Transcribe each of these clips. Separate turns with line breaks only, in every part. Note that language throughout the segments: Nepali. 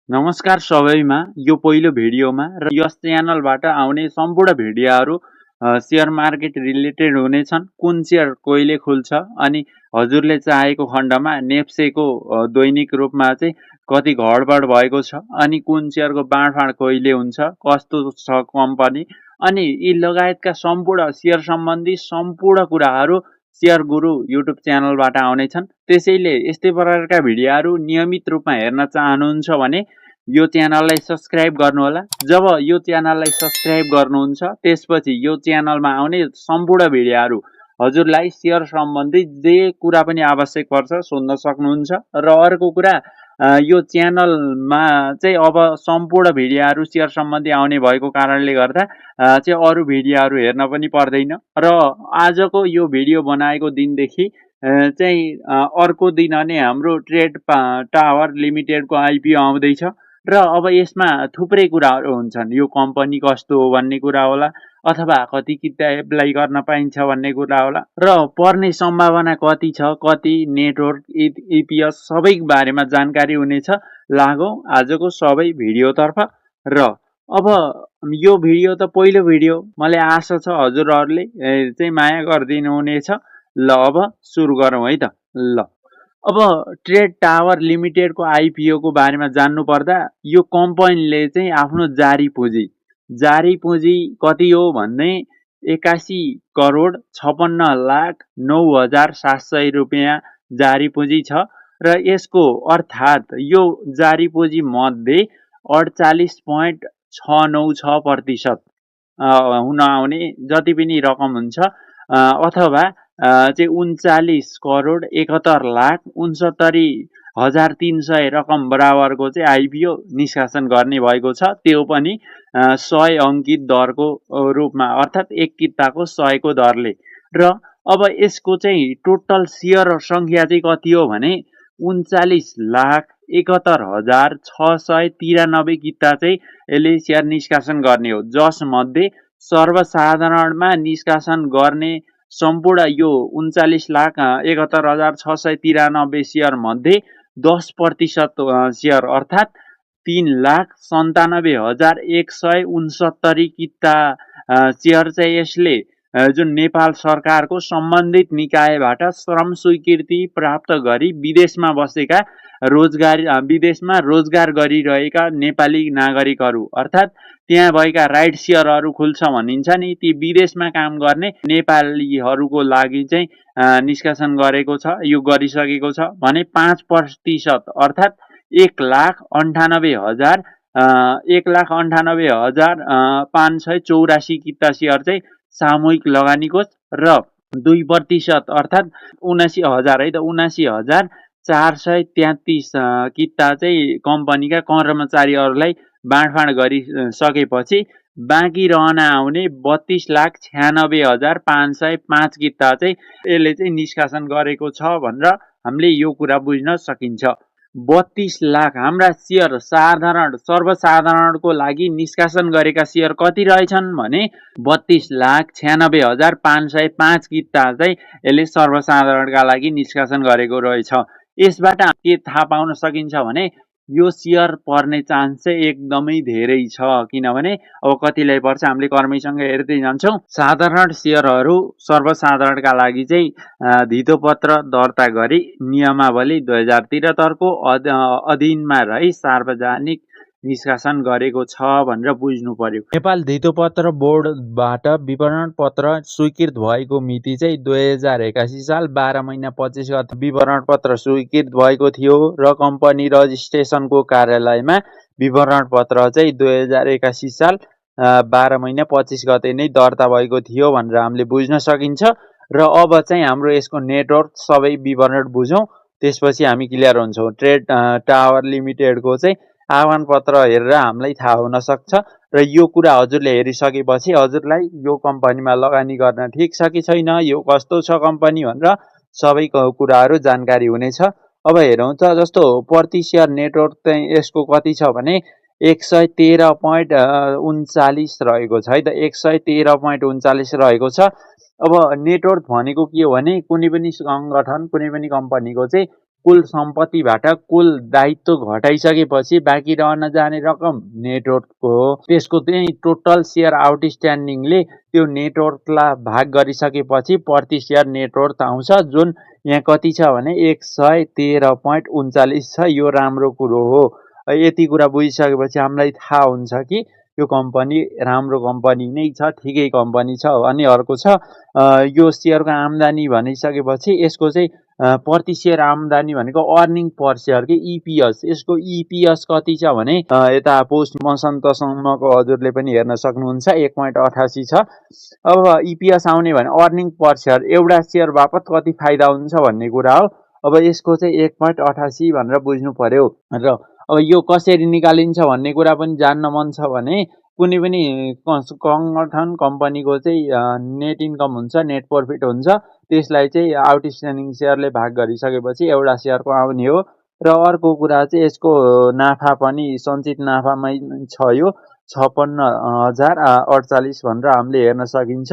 नमस्कार सबैमा यो पहिलो भिडियोमा र यस च्यानलबाट आउने सम्पूर्ण भिडियोहरू सेयर मार्केट रिलेटेड हुनेछन्। कुन सेयर कहिले खुल्छ अनि हजुरले चाहेको खण्डमा नेप्सेको दैनिक रूपमा चाहिँ कति घडबड भएको छ अनि कुन सेयरको बाँडफाँड कहिले हुन्छ, कस्तो छ कम्पनी अनि यी लगायतका सम्पूर्ण सेयर सम्बन्धी सम्पूर्ण कुराहरू सेयर गुरु युट्युब च्यानलबाट आउनेछन्। त्यसैले यस्तै प्रकारका भिडियोहरू नियमित रूपमा हेर्न चाहनुहुन्छ भने यो च्यानललाई सब्स्क्राइब गर्नुहोला। जब यो च्यानललाई सब्स्क्राइब गर्नुहुन्छ त्यसपछि यो च्यानलमा आउने सम्पूर्ण भिडियोहरू हजुरलाई सेयर सम्बन्धी जे कुरा पनि आवश्यक पर्छ सोध्न सक्नुहुन्छ। र अर्को कुरा यो च्यानलमा चाहिँ अब सम्पूर्ण भिडियोहरू सेयर सम्बन्धी आउने भएको कारणले गर्दा चाहिँ अरू भिडियोहरू हेर्न पनि पर्दैन। र आजको यो भिडियो बनाएको दिनदेखि चाहिँ अर्को दिन नै हाम्रो ट्रेड टावर लिमिटेडको आइपिओ आउँदैछ र अब यसमा थुप्रै कुराहरू हुन्छन्। यो कम्पनी कस्तो हो भन्ने कुरा होला अथवा कति किता एप्लाई गर्न पाइन्छ भन्ने कुरा होला र पर्ने सम्भावना कति छ, कति नेटवर्क इपिएस सबै बारेमा जानकारी हुनेछ। लागौँ आजको सबै भिडियोतर्फ। र अब यो भिडियो त पहिलो भिडियो, मलाई आशा छ हजुरहरूले चाहिँ माया गरिदिनु हुनेछ। ल अब सुरु गरौँ है त। ल अब ट्रेड टावर लिमिटेडको आइपिओको बारेमा जान्नुपर्दा यो कम्पनीले चाहिँ आफ्नो जारी पुँजी कति हो भन्ने 81,56,56,09,700 रुपियाँ जारी पुँजी छ र यसको अर्थात् यो जारी पुँजी मध्ये 48.696% हुन आउने जति पनि रकम हुन्छ अथवा चाहिँ 39,71,69,300 रकम बराबरको चाहिँ आइपिओ निष्कासन गर्ने भएको छ। त्यो पनि 100 अङ्कित दरको रूपमा अर्थात् एक किताको 100 को दरले। र अब यसको चाहिँ टोटल सेयर सङ्ख्या चाहिँ कति हो भने 39,71,693 किता चाहिँ यसले सेयर निष्कासन गर्ने हो। जसमध्ये सर्वसाधारणमा निष्कासन गर्ने सम्पूर्ण यो 39,71,693 सेयर मध्ये 10% सेयर अर्थात् 3,97,169 किता सेयर चाहिँ यसले जुन नेपाल सरकारको सम्बन्धित निकायबाट श्रम स्वीकृति प्राप्त गरी विदेशमा बसेका विदेशमा रोजगार गरिरहेका नेपाली नागरिकहरू अर्थात् त्यहाँ भएका राइट सेयरहरू खुल्छ भनिन्छ नि, ती विदेशमा काम गर्ने नेपालीहरूको लागि चाहिँ निष्कासन गरेको छ। यो गरिसकेको छ भने 5% अर्थात् 1,98,584 किता सेयर चाहिँ सामूहिक लगानी कोष र 2% अर्थात् 79,000 है त 79,433 किता चाहिँ कम्पनीका कर्मचारीहरूलाई बाँडफाँड गरिसकेपछि बाँकी रहन आउने 32,96,505 किता चाहिँ यसले चाहिँ निष्कासन गरेको छ भनेर हामीले यो कुरा बुझ्न सकिन्छ। 32 लाख हाम्रा सेयर सर्वसाधारणको लागि निष्कासन गरेका सेयर कति रहेछन् भने 32,96,505 किता चाहिँ यसले सर्वसाधारणका लागि निष्कासन गरेको रहेछ। यसबाट के थाहा पाउन सकिन्छ भने यो सेयर पर्ने चान्स चाहिँ एकदमै धेरै छ। किनभने अब कतिलाई पर्छ हामीले कर्मीसँग हेर्दै जान्छौँ। साधारण सेयरहरू सर्वसाधारणका लागि चाहिँ धितोपत्र दर्ता गरी नियमावली 2073 को अधीनमा रही सार्वजनिक निष्कासन गरेको छ भनेर बुझ्नु पर्यो। नेपाल धितोपत्र बोर्डबाट विवरण पत्र स्वीकृत भएको मिति चाहिँ 2081 साल 12 महिना 25 गते विवरण पत्र स्वीकृत भएको थियो र कम्पनी रजिस्ट्रेसनको कार्यालयमा विवरण पत्र चाहिँ 2081 साल 12 महिना 25 गते नै दर्ता भएको थियो भनेर हामीले बुझ्न सकिन्छ। र अब चाहिँ हाम्रो यसको नेटवर्क सबै विवरण बुझौँ, त्यसपछि हामी क्लियर हुन्छौँ। ट्रेड टावर लिमिटेडको चाहिँ आह्वान पत्र हेरेर हामीलाई थाहा हुन सक्छ र यो कुरा हजुरले हेरिसकेपछि हजुरलाई यो कम्पनीमा लगानी गर्न ठिक छ कि छैन, यो कस्तो छ कम्पनी भनेर सबै कुराहरू जानकारी हुनेछ। अब हेरौँ त, जस्तो प्रति सेयर नेटवर्क चाहिँ यसको कति छ भने 113.39 रहेको छ है त, 113.39 रहेको छ। अब नेटवर्क भनेको के हो भने कुनै पनि सङ्गठन कुनै पनि कम्पनीको चाहिँ कुल सम्पत्तिबाट कुल दायित्व घटाइसकेपछि बाँकी रहन जाने रकम नेटवर्कको हो। त्यसको चाहिँ टोटल सेयर आउटस्ट्यान्डिङले त्यो नेटवर्कलाई भाग गरिसकेपछि प्रति सेयर नेटवर्क आउँछ, जुन यहाँ कति छ भने 113.39 छ। यो राम्रो कुरो हो। यति कुरा बुझिसकेपछि हामीलाई थाहा हुन्छ कि यो कम्पनी राम्रो कम्पनी नै छ, ठिकै कम्पनी छ। अनि अर्को छ यो सेयरको आम्दानी भनिसकेपछि यसको चाहिँ प्रति सेयर आम्दानी भनेको अर्निङ पर सेयर कि इपिएस। यसको इपिएस कति छ भने यता पोस्ट मसन्तसम्मको हजुरले पनि हेर्न सक्नुहुन्छ, 1.88 छ। अब इपिएस आउने भने अर्निङ पर सेयर, एउटा सेयर बापत कति फाइदा हुन्छ भन्ने कुरा हो। अब यसको चाहिँ 1.88 भनेर बुझ्नु पर्यो। र अब यो कसरी निकालिन्छ भन्ने कुरा पनि जान्न मन छ भने कुनै पनि सङ्गठन कम्पनीको चाहिँ नेट इन्कम हुन्छ, नेट प्रफिट हुन्छ, त्यसलाई चाहिँ आउटस्ट्यान्डिङ सेयरले भाग गरिसकेपछि एउटा सेयरको आउने हो। र अर्को कुरा चाहिँ यसको नाफा पनि सञ्चित नाफामै छ, यो 56,048 भनेर हामीले हेर्न सकिन्छ।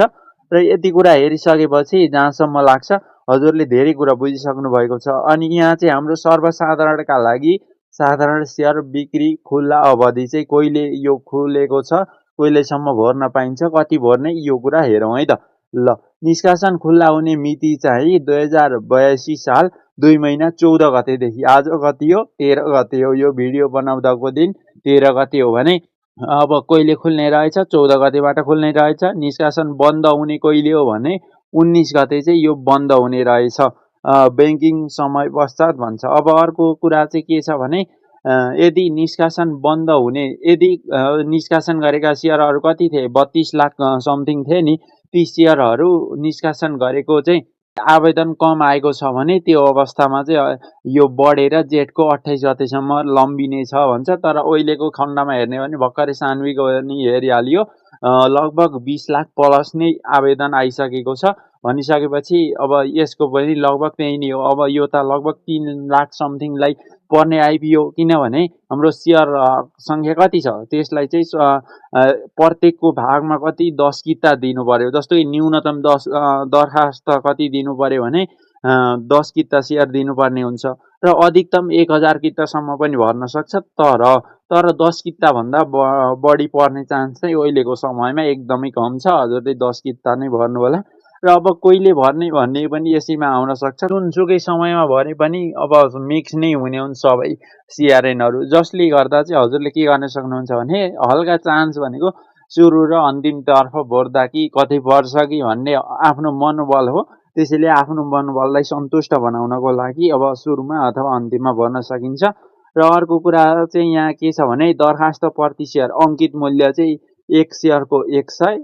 र यति कुरा हेरिसकेपछि जहाँसम्म लाग्छ हजुरले धेरै कुरा बुझिसक्नु भएको छ। अनि यहाँ चाहिँ हाम्रो सर्वसाधारणका लागि साधारण सेयर बिक्री खुल्ला अवधि चाहिँ कहिले यो खुलेको छ, कहिलेसम्म भर्न पाइन्छ, कति भर्ने, यो कुरा हेरौँ है त। ल, निष्कासन खुल्ला हुने मिति चाहिँ 2082 साल 2 महिना 14 गतेदेखि। आज कति हो? 13 गते हो। यो भिडियो बनाउँदाको दिन 13 गते हो भने अब कहिले खुल्ने रहेछ? 14 गतेबाट खुल्ने रहेछ। निष्कासन बन्द हुने कहिले हो भने 19 गते चाहिँ यो बन्द हुने रहेछ, ब्याङ्किङ समय पश्चात भन्छ। अब अर्को कुरा चाहिँ के छ भने यदि निष्कासन बन्द हुने, यदि निष्कासन गरेका सेयरहरू कति थिए? 32 लाख समथिङ थिए नि। ती सेयरहरू निष्कासन गरेको चाहिँ आवेदन कम आएको छ भने त्यो अवस्थामा चाहिँ यो बढेर जेठको 28 गतेसम्म लम्बिने छ भन्छ। तर अहिलेको खण्डमा हेर्ने भने भर्खरै सानवीको नि हेरिहालियो, लगभग 20 लाख प्लस नै आवेदन आइसकेको छ भनिसकेपछि अब यसको पनि लगभग त्यही नै हो। अब यो त लगभग 3 लाख समथिङलाई पर्ने आइपिओ, किनभने हाम्रो सेयर सङ्ख्या कति छ त्यसलाई चाहिँ प्रत्येकको भागमा कति 10 किता दिनु पर्यो। जस्तो कि न्यूनतम 10 दरखास्त कति दिनु पर्यो भने 10 किता सेयर दिनुपर्ने हुन्छ र अधिकतम 1000 कितासम्म पनि भर्न सक्छ। तर 10 किताभन्दा बढी पर्ने चान्स चाहिँ अहिलेको समयमा एकदमै कम छ। हजुरले 10 किता नै भर्नु होला। र अब कहिले भर्ने भन्ने पनि यसैमा आउन सक्छ। जुनसुकै समयमा भरे पनि अब मिक्स नै हुने हुन् सबै सिआरएनहरू, जसले गर्दा चाहिँ हजुरले के गर्न सक्नुहुन्छ भने हल्का चान्स भनेको सुरु र अन्तिमतर्फ भर्दा कि कतै पर्छ कि भन्ने आफ्नो मनोबल हो। त्यसैले आफ्नो मनोबललाई सन्तुष्ट बनाउनको लागि अब सुरुमा अथवा अन्तिममा भर्न सकिन्छ। र अर्को कुरा चाहिँ यहाँ के छ भने दरखास्त प्रति सेयर अङ्कित मूल्य चाहिँ 1 सेयरको 100,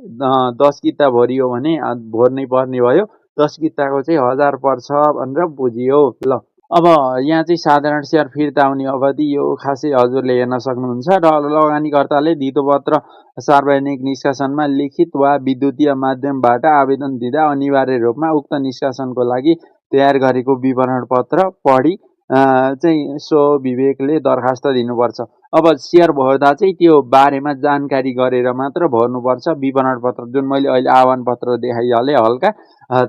10 किता भरियो भने भर्नै पर्ने भयो। 10 किताको चाहिँ 1000 पर्छ भनेर बुझियो। ल, अब यहाँ चाहिँ साधारण सेयर फिर्ता हुने अवधि यो खासै हजुरले हेर्न सक्नुहुन्छ। र लगानीकर्ताले धितोपत्र सार्वजनिक निष्कासनमा लिखित वा विद्युतीय माध्यमबाट आवेदन दिँदा अनिवार्य रूपमा उक्त निष्कासनको लागि तयार गरेको विवरण पत्र पढी चाहिँ स्वविवेकले दरखास्त दिनुपर्छ। अब सेयर भर्दा चाहिँ त्यो बारेमा जानकारी गरेर मात्र भर्नुपर्छ। विवरण पत्र जुन मैले अहिले आह्वान पत्र देखाइहालेँ हल्का,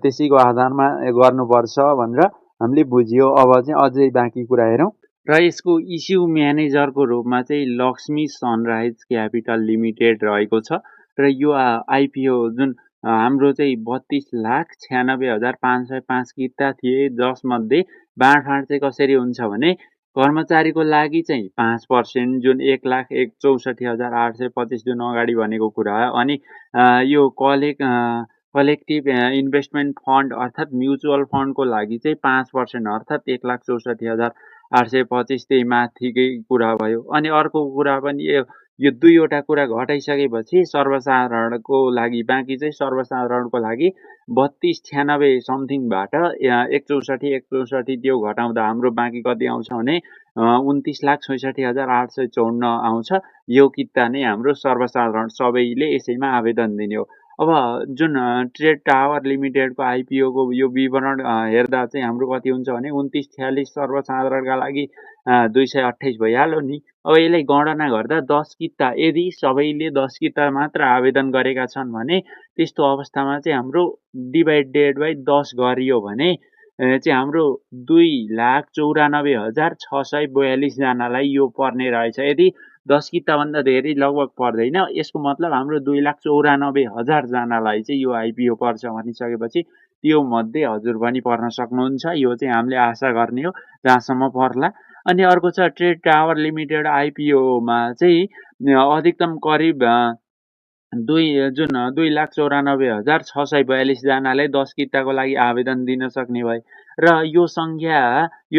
त्यसैको आधारमा गर्नुपर्छ भनेर हामीले बुझियो। अब चाहिँ अझै बाँकी कुरा हेरौँ। र यसको इस्यु म्यानेजरको रूपमा चाहिँ लक्ष्मी सनराइज क्यापिटल लिमिटेड रहेको छ। र यो आइपिओ जुन हाम्रो चाहिँ 32,96,505 किता थिए, जसमध्ये बाँडफाँड चाहिँ कसरी हुन्छ भने कर्मचारीको लागि चाहिँ 5% जुन 1,64,825 जुन अगाडि भनेको कुरा हो। अनि यो कलेक्टिभ इन्भेस्टमेन्ट फन्ड अर्थात् म्युचुअल फन्डको लागि चाहिँ 5% अर्थात् 1,64,825 त्यही माथिकै कुरा भयो। अनि अर्को कुरा पनि यो दुईवटा कुरा घटाइसकेपछि सर्वसाधारणको लागि बाँकी चाहिँ सर्वसाधारणको लागि 32,96 समथिङबाट 164,164 त्यो घटाउँदा हाम्रो बाँकी कति आउँछ भने 29,66,854 आउँछ। यो किता नै हाम्रो सर्वसाधारण सबैले यसैमा आवेदन दिने हो। अब जुन ट्रेड टावर लिमिटेडको आइपिओको यो विवरण हेर्दा चाहिँ हाम्रो कति हुन्छ भने 29,46 सर्वसाधारणका लागि 228 भइहाल्यो नि। अब यसलाई गणना गर्दा 10 किता, यदि सबैले 10 किता मात्र आवेदन गरेका छन् भने त्यस्तो अवस्थामा चाहिँ हाम्रो डिभाइडेड बाई 10 गरियो भने चाहिँ हाम्रो 2,94,642 जनालाई यो पर्ने रहेछ। यदि 10 किताभन्दा धेरै लगभग पर्दैन। यसको मतलब हाम्रो 2,94,000 जनालाई चाहिँ यो आइपिओ पर्छ भनिसकेपछि त्यो मध्ये हजुर पनि पर्न सक्नुहुन्छ। यो चाहिँ हामीले आशा गर्ने हो जहाँसम्म पर्ला। अनि अर्को छ ट्रेड टावर लिमिटेड आइपिओमा चाहिँ अधिकतम करिब 2,94,642 जनाले 10 किताको लागि आवेदन दिन सक्ने भए र यो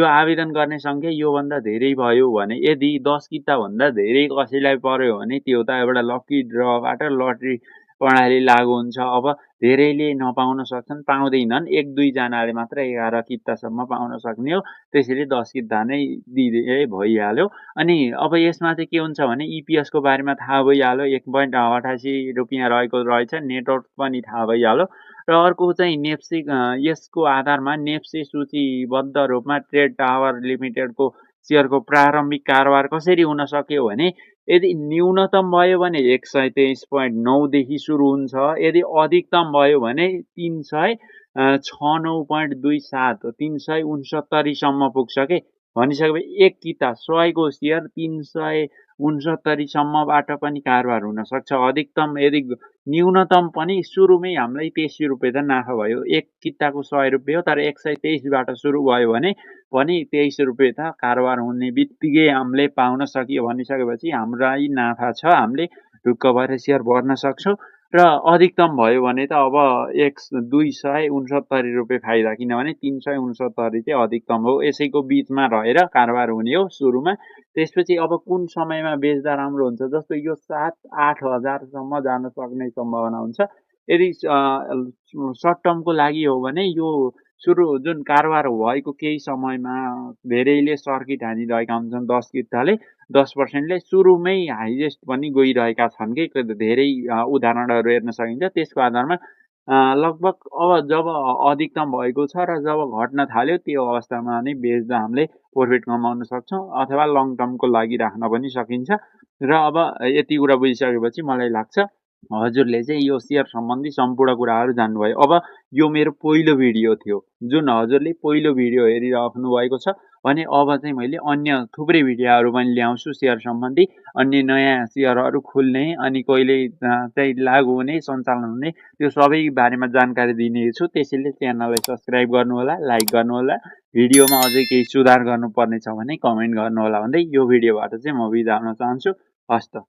आवेदन गर्ने सङ्ख्या योभन्दा धेरै भयो भने यदि 10 किताभन्दा धेरै कसैलाई पर्यो भने त्यो त एउटा लकी ड्रबाट लटरी प्रणाली लागु हुन्छ। अब धेरैले नपाउन सक्छन्, पाउँदैनन्। 1-2 जनाले मात्र 11 कितासम्म पाउन सक्ने हो। त्यसैले 10 किता नै दिए भइहाल्यो। अनि अब यसमा चाहिँ के हुन्छ भने इपिएसको बारेमा थाहा भइहाल्यो। 1.88 रुपियाँ रहेको रहेछ। नेटवर्क पनि थाहा भइहाल्यो। र अर्को चाहिँ नेप्से यसको आधारमा नेप्से सूचीबद्ध रूपमा ट्रेड टावर लिमिटेडको सेयरको प्रारम्भिक कारोबार कसरी हुन सक्यो भने यदि न्यूनतम भयो भने 123.9 देखि सुरु हुन्छ। यदि अधिकतम भयो भने 369.27 369 सम्म पुग्छ के। भनिसकेपछि एक किता 100 को सेयर 369 सम्मबाट पनि कारोबार हुन सक्छ। अधिकतम यदि न्यूनतम पनि सुरुमै हामीलाई 83 रुपियाँ त नाफा भयो। एक किताको 100 रुपियाँ हो, तर 123 बाट सुरु भयो भने पनि 23 रुपियाँ त कारोबार हुने बित्तिकै हामीले पाउन सकियो भनिसकेपछि हामीलाई नाफा छ। हामीले ढुक्क भएर सेयर भर्न सक्छौँ। र अधिकतम भयो भने त अब 269 रुपियाँ फाइदा, किनभने 369 चाहिँ अधिकतम हो। यसैको बिचमा रहेर कारोबार हुने हो सुरुमा। त्यसपछि अब कुन समयमा बेच्दा राम्रो हुन्छ, जस्तो यो 7-8 हजारसम्म जान सक्ने सम्भावना हुन्छ। यदि सर्ट टर्मको लागि हो भने यो सुरु जुन कारोबार भएको केही समयमा धेरैले सर्किट हानिरहेका हुन्छन्। 10 किताले 10%ले सुरुमै हाइएस्ट पनि गइरहेका छन् कि धेरै उदाहरणहरू हेर्न सकिन्छ। त्यसको आधारमा लगभग अब जब अधिकतम भएको छ र जब घट्न थाल्यो त्यो अवस्थामा नै बेच्दा हामीले प्रफिट कमाउन सक्छौँ अथवा लङ टर्मको लागि राख्न पनि सकिन्छ। र अब यति कुरा बुझिसकेपछि मलाई लाग्छ हजुरले चाहिँ यो सेयर सम्बन्धी सम्पूर्ण कुराहरू जान्नुभयो। अब यो मेरो पहिलो भिडियो थियो, जुन हजुरले पहिलो भिडियो हेरिराख्नु भएको छ भने अब चाहिँ मैले अन्य थुप्रै भिडियोहरू पनि ल्याउँछु सेयर सम्बन्धी। अन्य नयाँ सेयरहरू खुल्ने अनि कहिले चाहिँ लागु हुने, सञ्चालन हुने, त्यो सबै बारेमा जानकारी दिनेछु। त्यसैले च्यानललाई सब्सक्राइब गर्नुहोला, लाइक गर्नुहोला। भिडियोमा अझै केही सुधार गर्नुपर्ने छ भने कमेन्ट गर्नुहोला भन्दै यो भिडियोबाट चाहिँ म बिदा हुन चाहन्छु। हस्त।